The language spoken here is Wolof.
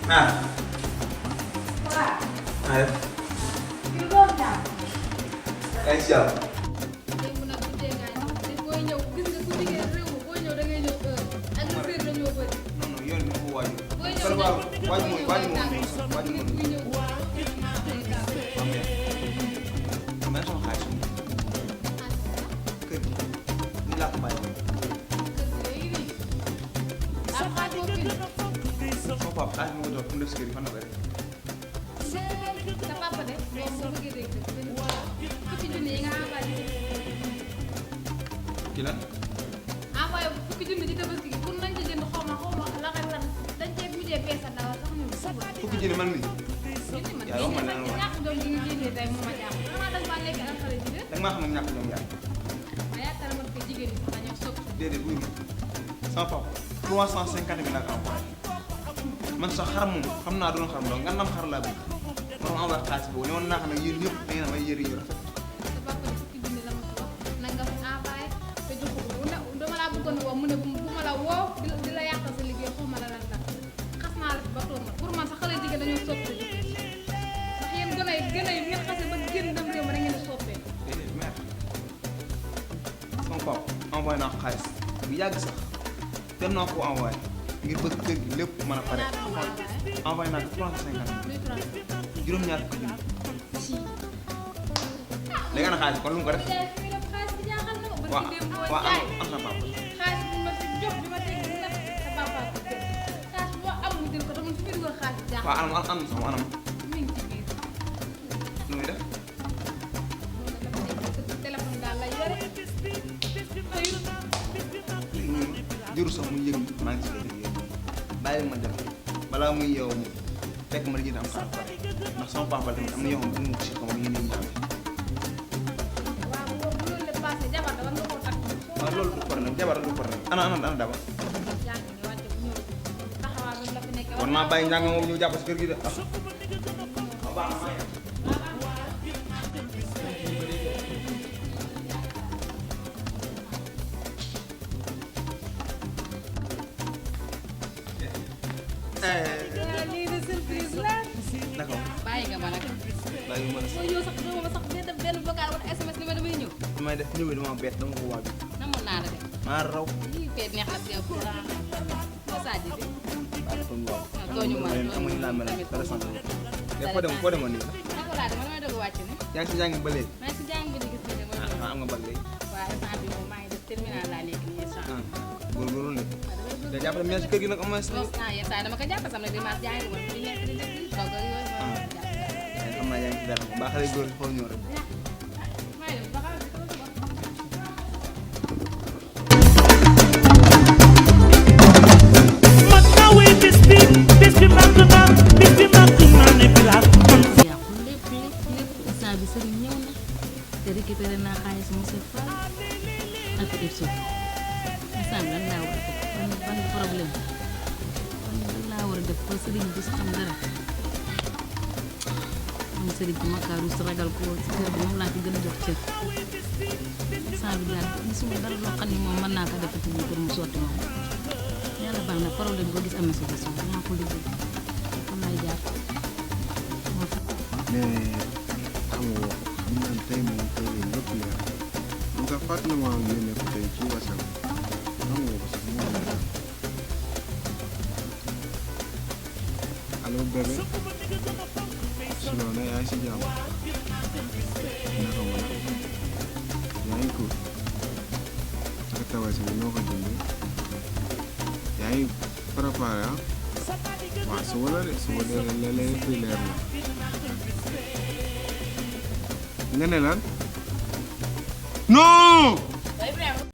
Nah. Wah. Ayo. Ini doon daal. Kayak siap. Léegi mu nag bu dee gaañ te booy ñëw gis nga ku jigéen réew mi booy ñëw da ngay ñëw heure ak lu réer dañoo bëri. Non non yoon bi mu waaju. Booy ñëw Kër nag waaju mooy waaju moom waaju nit moom. buy ñëw Man sama xaalis moom. Kër gi ni laa ko bàyyi woon. léegi nii. am xaaj boo bind. Sama papa xaalis moo ko jox pour mu def si kër gi fan la ko def. Sa papa de moom boo bëggee dégg fukki junni yi nga envoyé Kii la. envoyé fukki junni ci tabaski gi pour nañ ci jënd xaw ma la xel lan dañ cee mujjee peesa dawal sax ñu Fukki junni man mii. junni man yaa yow man nag lan la ñàkk doom gi nga génnee tey moo ma jaaxal xanaa dañ maa lekk ak xale jigéen Da nga maa xam ne ñàkk ñoom yaay. ma yaakaar man ko jigéen ñi sax dañoo sopp Déedéet wuyu ma. Sama papa 350 000 laa ko envoyé. Man sax xar moom xam naa doon xaram donc nga nam xar laa bëgg. Man ma envoyé xaalis boobu ne woon naa xam ne yéen ñëpp da ngeen am ay yëre yu rafet. sa papa ne fukki junni la ma ko wax na nga envoyé te joxu ko bu ne dama laa bëggoon a woo mu ne bu ma la woo di la yàqal sa liggéey xaw ma la lan la xas naa la fi ba toog ma pour man sax xale jigéen dañoo sopp sa jigéen ndax yéen gën a ngeen xasee ba génn dem réew ma da ngeen di soppee Déedéet mère. Sama papa envoyé naa ko xaalis bu yàgg sax dem naa ko envoyé ngir bëgg kër gi lépp mën a pare. Envoyé naa ko 350 luy transfert juróom-ñaar fukki junni. si Léegi ana xaalis kon lu mu ko def. xaalis bi jaaxal na ma ba waaw ci démb boo waaw jaay am na papa. xaalis bi ma fi jox bi ma teg bu nekk sa papa ko jël xaalis boo am mu jël ko te man fi muy dugal xaalis jaaxal waaw anam sama anam mi ngi ci biir nu muy def. téléphone daal la yore xëyul jëru sax muy yëg maa ngi ci liggéey bàyyi ma dem balaa muy yeewu moom fekk ma dañuy am xar pare ndax sama papa tamit am na yoo xam ne mu ko si xamoon yéen ñi ñu amee. waaw boobu loolu la passé jabar da war nga koo takk waaw loolu du problème jabar du problème ana daba jàng ni wàcce bu ñëw taxawaa bi la fi nekkee war naa bàyyi njàng moom ñu jàpp si kër gi de ah. lii de surprise la Naka bàyyi nga ma nag bàyyi ma la boo ñëw sax doo ma sax dee def benn vocal wala SMS ni ma damay ñëw li may def ñëwee dama bett dama ko waaju namoon naa la de maa raw lii fee neex na si yow pour boo sàjji si waaw tooñ waaw tooñu ma amuñu laa mel dara sant foo demoon nii la naka laa dama damay doog wàcc ne yaa ngi si jàng ba léegi maa ngi si jàng bi di gis ne damay doog am nga bag léegi waaw instant bi moom maa ngi def terminal laa nekk nii instant góorgóorlu ne waaw da jàppale mais si kër gi nag am na si yenn saa yi dama ko jàpp sam ne dimanche jàng woon di nekk di def di togg ak yooyu ma jàpp xam naa yaa ngi ci dara bu baax xale góor yi foo ñëw rek may dem ba xam ne ko man naa wéy bés bi màgg naa ne bilaal man yàqu lépp instant bi sëriñ ñëw na te récupéré naa xaalis monsieur Fall ak Ibso instant bi lan laa war a def ban problème lan laa war a def ba sëriñ bi su xam dara moom sëriñ bi makaaru su ragal ko si kër bi moom laa ci gën a jox cër instant bi daal gisuma dara loo xam ne moom mën naa ko defati nii pour mu sotti moom yàlla baax na problème boo gis am na solution naa ko liggéey xam naa jaar moo tax mais xam nga xam naa tey moom tey lépp leer en tout cas fàttali ma yónnee ko tey ci WhatsApp xam nga ko sax moo leer allo bébé sinon nag yaa ngi si jàmm naka mu ne yaa ngi ko naka tabaski bi noo ko dundee yaa ngi préparé ah waaw suba la de suba de léeg-léeg prix leer na nga ne lan non